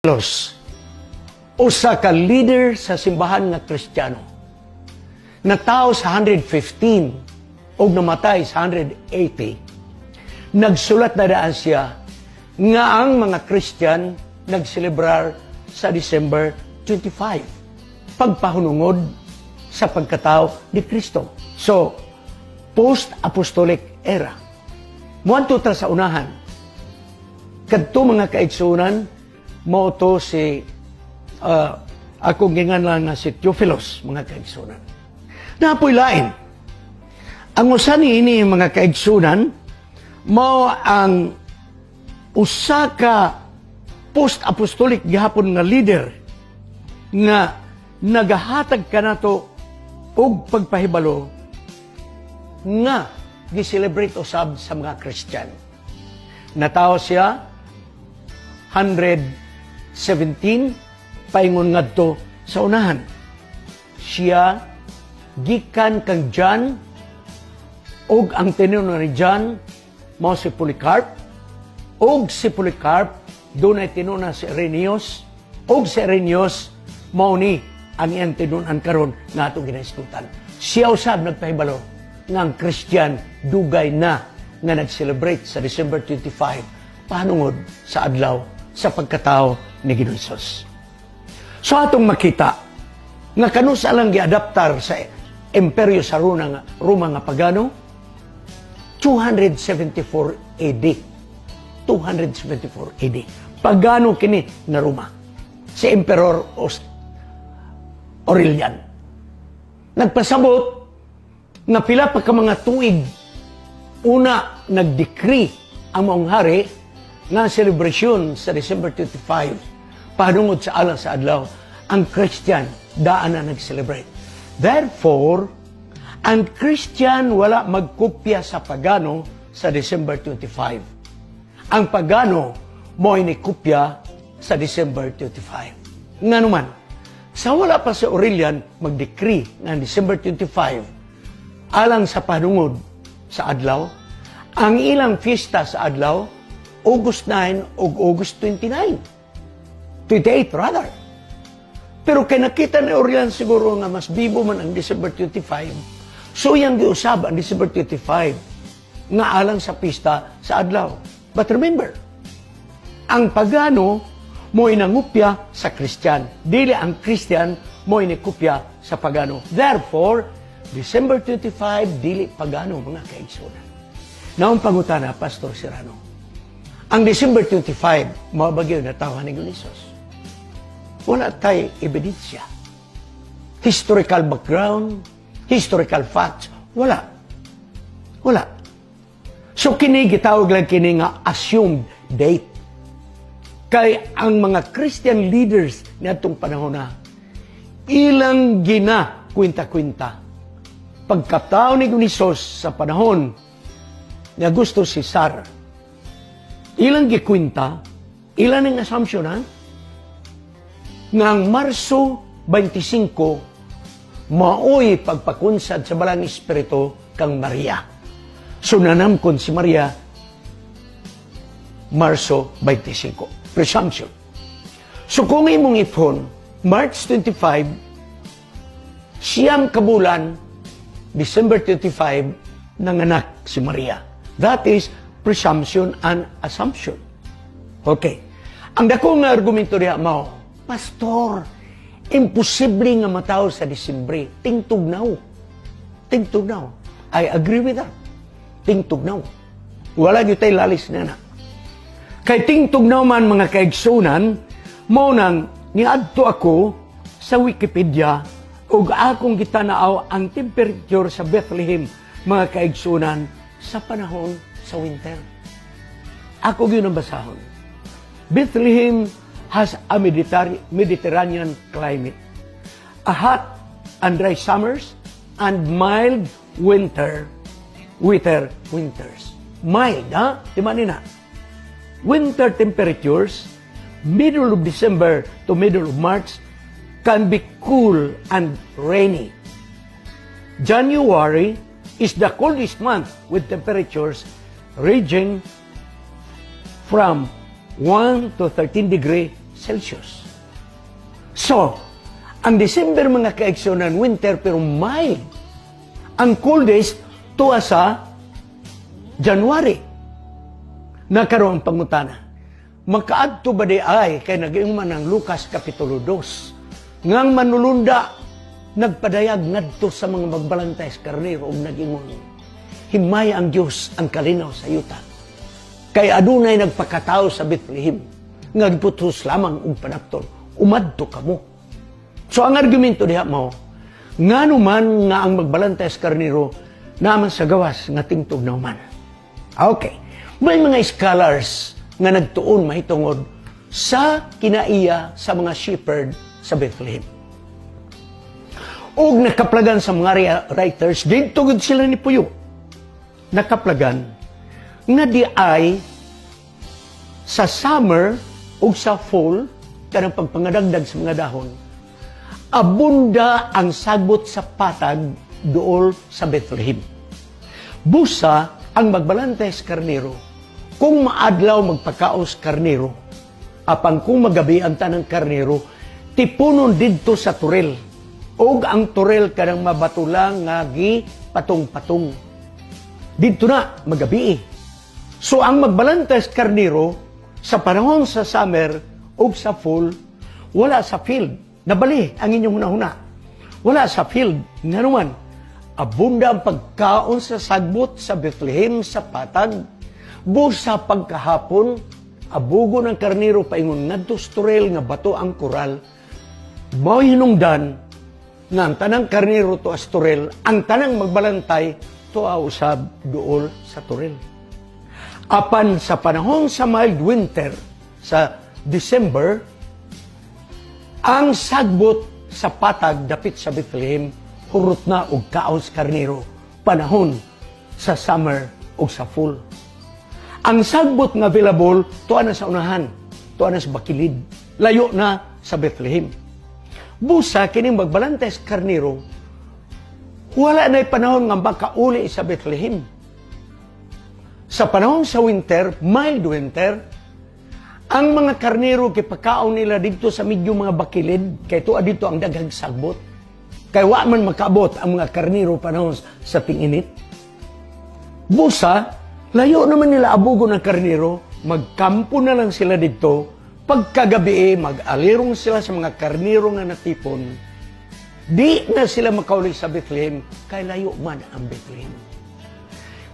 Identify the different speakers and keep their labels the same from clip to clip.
Speaker 1: Theophilus, usa ka leader sa simbahan nga Kristiyano. Natawo sa 115 ug namatay sa 180. Nagsulat na daan siya nga ang mga Christian nagselebrar sa December 25, pagpahunungod sa pagkatao ni Kristo. So, post-apostolic era. Muadto ta sa unahan. Kadto, mga kaigsunan, mao to si akong ginganlan nga si Theophilus, mga kaigsunan. Naa poy lain. Ang usa niini, mga kaigsunan, mao ang usa ka post-apostolic gihapon nga leader nga nagahatag kanato og pagpahibalo nga gi-celebrate usab sa mga Christian. Natawo siya 117 paingon ngadto sa unahan. Siya gikan kang John ug ang tinunan ni John mao si Polycarp, ug si Polycarp dunay tinuna si Irenaeus, ug si Irenaeus mao ni ang iyang tinunan karon nga atong ginahisgutan. Siya usab nagpahibalo nga ang Christian dugay na nga nag-celebrate sa December 25 panungod sa adlaw sa pagkatao ni Ginoong Hesus. So atong makita nga kanusa lang giadaptar sa Imperyo sa Roma nga pagano, 274 AD. 274 AD. Pagano kini nga Roma. Si Emperor Aurelian. Nagpasabot nga pila pa ka mga tuig una nag-decree ang maong hari nga selebrasyon sa December 25 pahnungod sa alang sa adlaw, ang Christian daan na nag-celebrate. Therefore, ang Christian wala magkopya sa pagano sa December 25. Ang pagano mo'y nikopya sa December 25. Nga naman, sa wala pa si Aurelian mag-decree nga December 25 alang sa panungod sa adlaw, ang ilang fiesta sa adlaw, August 9 o August 29. 28 rather. Pero kay nakita ni Aurelian siguro nga mas bibo man ang December 25, so iyang giusab ang December 25 nga alang sa pista sa adlaw. But remember, ang pagano mo'y nangupya sa Christian. Dili ang Christian mo'y nikupya sa pagano. Therefore, December 25, dili pagano, mga kaigsunan. Naong pangutana, Pastor Serrano, ang December 25, mao ba gyud natawhan ni Jesus? Wala tay ebidensya. Historical background, historical facts, wala. Wala. So kini gitawag lang kini nga assumed date. Kay ang mga Christian leaders niadtong panahon na ilang gina kwenta-kwenta pagkatao ni Jesus sa panahon ni Augusto Cesar. Ilang gikwenta, ilan ang assumption ha? Nga ang Marso 25 maoy pagpakunsad sa Balang Espiritu kang Maria. So nanamkon si Maria Marso 25. Presumption. So kung imong ipon, March 25, 9 ka bulan, December 25, nanganak si Maria. That is presumption and assumption. Okay. Ang dako nga argumento diha mao, "Pastor, imposible nga matawo sa Disyembre. Tingtugnaw. Tingtugnaw." I agree with that. Tingtugnaw. Wala gyud tay lalis na na. Kay tingtugnaw man, mga kaigsunan, mao nang niadto ako sa Wikipedia ug akong gitanaw ang temperature sa Bethlehem, mga kaigsunan, sa panahon sa winter. Ako gyud ang basahon. Bethlehem has a Mediterranean climate. A hot and dry summers and mild winter winters. Mild, ha? Di man na. Winter temperatures, middle of December to middle of March, can be cool and rainy. January is the coldest month with temperatures ranging from 1 to 13 degree Celsius. So, ang December, mga kaigsuonan, winter pero mild. Ang coldest tuwa sa January. Nakaroon ang pangutana. Makaadto ba diay kay nag man ang Lucas Kapitulo 2 ngang manulunda nagpadayag ngadto sa mga magbalantay sa karnero ug nag-ingon, "Himaya ang Dios, ang kalinaw sa yuta. Kay adunay nagpakatao sa Bethlehem nga giputos lamang og panapton. Umadto kamo." So ang argumento diha mo, ngano man nga ang magbalantay sa karnero naman sa gawas nga tingtug na man. Okay. May mga scholars nga nagtuon mahitungod sa kinaiya sa mga shepherd sa Bethlehem. Og nakaplagan sa mga writers, didto gud sila ni Puyo. Nakaplagan nga diay sa summer ug sa fall, kanang pagpangadagdag sa mga dahon, abunda ang sagbot sa patag duol sa Bethlehem. Busa ang magbalantay sa karnero, kung maadlaw magpakaos karnero, apan kung magabi ang tanang karnero, tipunon didto sa turel. Og ang turel kanang mabatulang nga gi patong-patong. Didto na magabi. So ang magbalantay sa karnero sa panahon sa summer ug sa fall, wala sa field. Nabali ang inyong hunahuna. Wala sa field. Nganuman, abunda ang pagkaon sa sagbot sa Bethlehem sa patag. Busa pagkahapon, abugo ng karnero paingon ngadto sa turel nga bato ang koral. Mao hinungdan nga ang tanang karnero tuwa sa turel, ang tanang magbalantay tuwa usab duol sa turel. Apan sa panahon sa mild winter, sa December, ang sagbot sa patag dapit sa Bethlehem, hurot na og kaon sa karnero panahon sa summer ug sa fall. Ang sagbot nga available tuwa na sa unahan, tuwa na sa bakilid, layo na sa Bethlehem. Busa kining magbalantay sa karnero, wala na'y panahon nga makauli sa Bethlehem. Sa panahon sa winter, mild winter, ang mga karnero gipakaon nila didto sa medyo mga bakilid, kay tuwa didto ang daghang sagbot. Kay wa man makaabot ang mga karnero panahon sa tinginit. Busa, layo naman nila abugo ng karnero, magkampo na lang sila didto. Pagkagabi, mag-alirong sila sa mga karnero nga natipon. Di na sila makauli sa Bethlehem, kay layo man ang Bethlehem.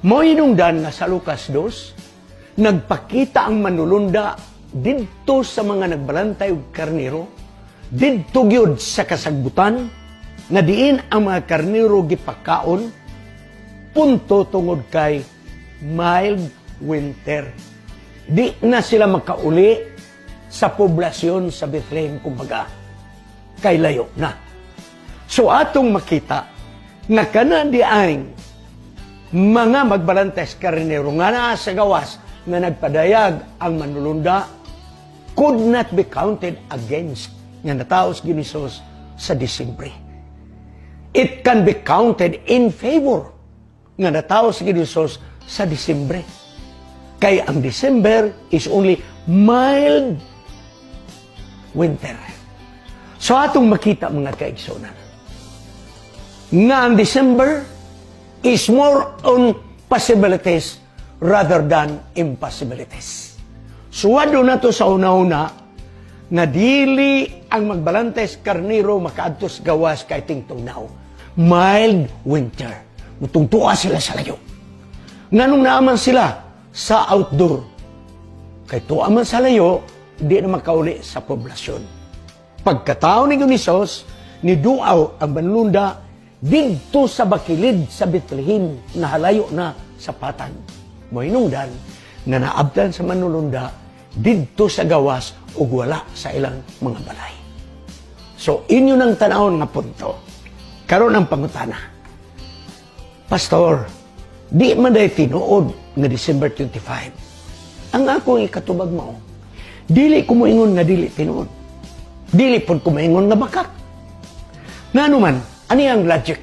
Speaker 1: Mao hinungdan nga sa Lucas 2, nagpakita ang manulunda didto sa mga nagbalantay og karnero, didto gyud sa kasagbutan, nga diin ang mga karnero gipakaon, punto tungod kay mild winter. Di na sila makauli sa poblasyon sa Bethlehem, kumbaga, kay layo na. So atong makita nga kana diay mga magbalantay sa karnero nga naa sa gawas nga nagpadayag ang manulunda could not be counted against nga nataos ni Jesus sa Disyembre. It can be counted in favor nga nataos ni Jesus sa Disyembre. Kay ang December is only mild winter. So atong makita, mga kaigsunan, nga ang December is more on possibilities rather than impossibilities. Suwado na to sa una-una nga dili ang magbalantay sa karnero makaadto sa gawas kay tingtugnaw. Mild winter. Mutungtua sila sa layo. Nganong naaman sila sa outdoor? Kay tuwa man sa layo, di na makauli sa poblasyon. Pagkatao ni Gunisos, ni duaw ang manlunda didto sa bakilid sa Bethlehem na halayo na sa patag. Mohinungdan nga naabtan sa manulunda didto sa gawas ug wala sa ilang mga balay. So inyo nang tanawon nga punto. Karon ang pangutana. "Pastor, di man diay tinuod nga December 25." Ang akong ikatubag mao, dili ko moingon nga dili tinuod. Dili pod ko moingon nga bakak. Ngano man, ani ang logic?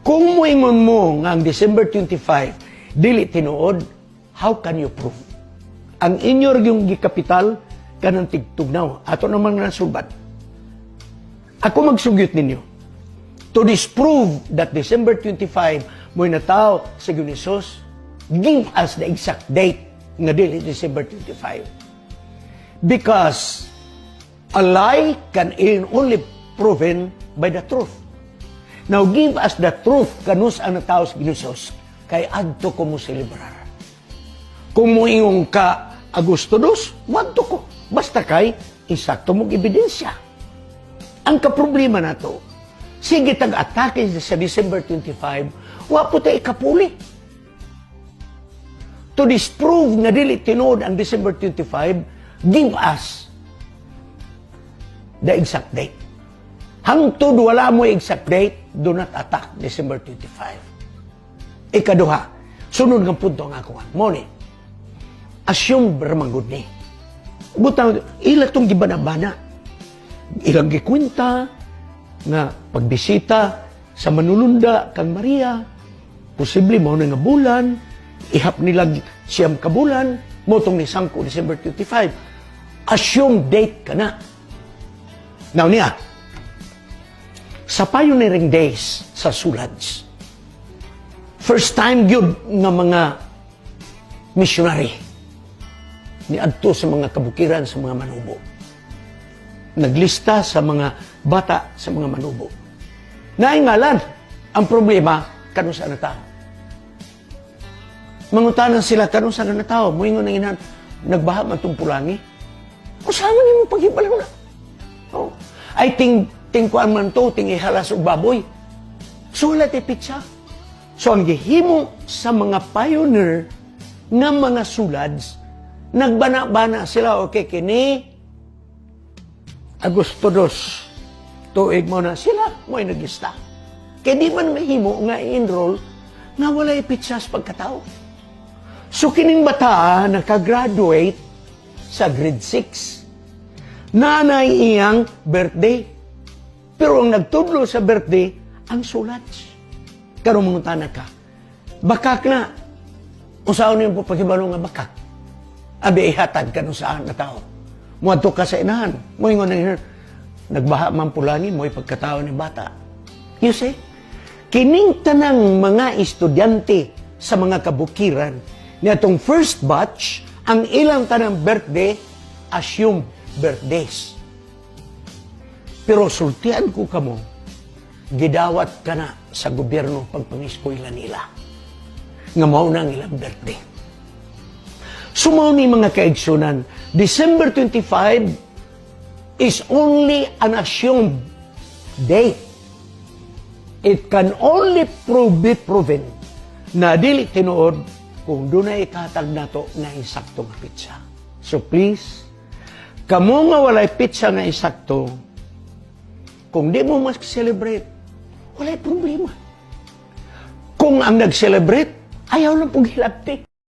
Speaker 1: Kung moingon mo nga ang December 25 dili tinuod, how can you prove? Ang inyo yung gikapital, Kanang tigtugnaw. Ato naman nga sulbad. Ako magsugyot ninyo. To disprove that December 25 mo'y natawo sa Ginoong Hesus, give us the exact date nga dili December 25. Because a lie can only proven by the truth. Now give us the truth kanus ang natawo sa Ginoong Hesus, kay adto ko mo celebrar. Kung moingon ka Agosto 2, wadto ko. Basta kay insakto mong ebidensya. Ang kaproblema nato, sige tag-atake sa December 25, wa po tayo ikapuli. To disprove nga dili tinuod ang December 25, give us the exact date. Hangtod wala mo exact date, do not attack December 25. Ikaduha, sunod ng punto ang ako. Mao ni, assume ramang gud ni. Butang, ila tong gibana-bana. Ilang gikwenta nga pagbisita sa manulunda kang Maria, posible mao na nga bulan, ihap nila 9 ka bulan, mao tong nisangko December 25. Assume date ka na. Now niya, sa pioneering days sa Sulads, first time gyud nga mga missionary ni adto sa mga kabukiran sa mga Manobo. Naglista sa mga bata sa mga Manobo. Naingalan, ang problema, kanus-a natawo. Mangutanan sila, kanus-a na natawo. Muingon ang inahan, nagbaha man itong Pulangi. Unsa man nimo paghibalo na? Oh. Ay, ting, ting kuan man to, ting ihalas og baboy. So, wala tay petsa. So, ang gihimo sa mga pioneer nga mga Sulads, nagbana-bana sila, okay, kini, Agosto 2, tuig mo na sila, mo'y naglista. Kaya di man mahimo nga i-enroll nga walay petsa sa pagkatao. So kining bata nakagraduate sa grade 6. Nanay iyang birthday. Pero ang nagtudlo sa birthday, ang Sulads. Karon mangutana ka, bakak na. Unsaon nimo paghibalo nga bakak? Abi ihatag kanus-a natawo. Muadto ka sa inahan. Moingon na nagbaha man Pulangi, mo'y pagkatao ni bata. You see? Kining tanang mga estudyante sa mga kabukiran niatong first batch, ang ilang tanang birthday, assume birthdays. Pero sultian ko kamo, gidawat ka na sa gobyerno pagpangiskwela nila. Nga mao na ang ilang birthday. So mao ni, mga kaigsunan, December 25 is only an assumed date. It can only be proven na dili tinuod kung dunay ikahatag nato na insakto nga petsa. So please, kamo nga walay petsa nga insakto, kung di mo mas-celebrate, walay problema. Kung ang nag-celebrate, ayaw lang pong hilabti.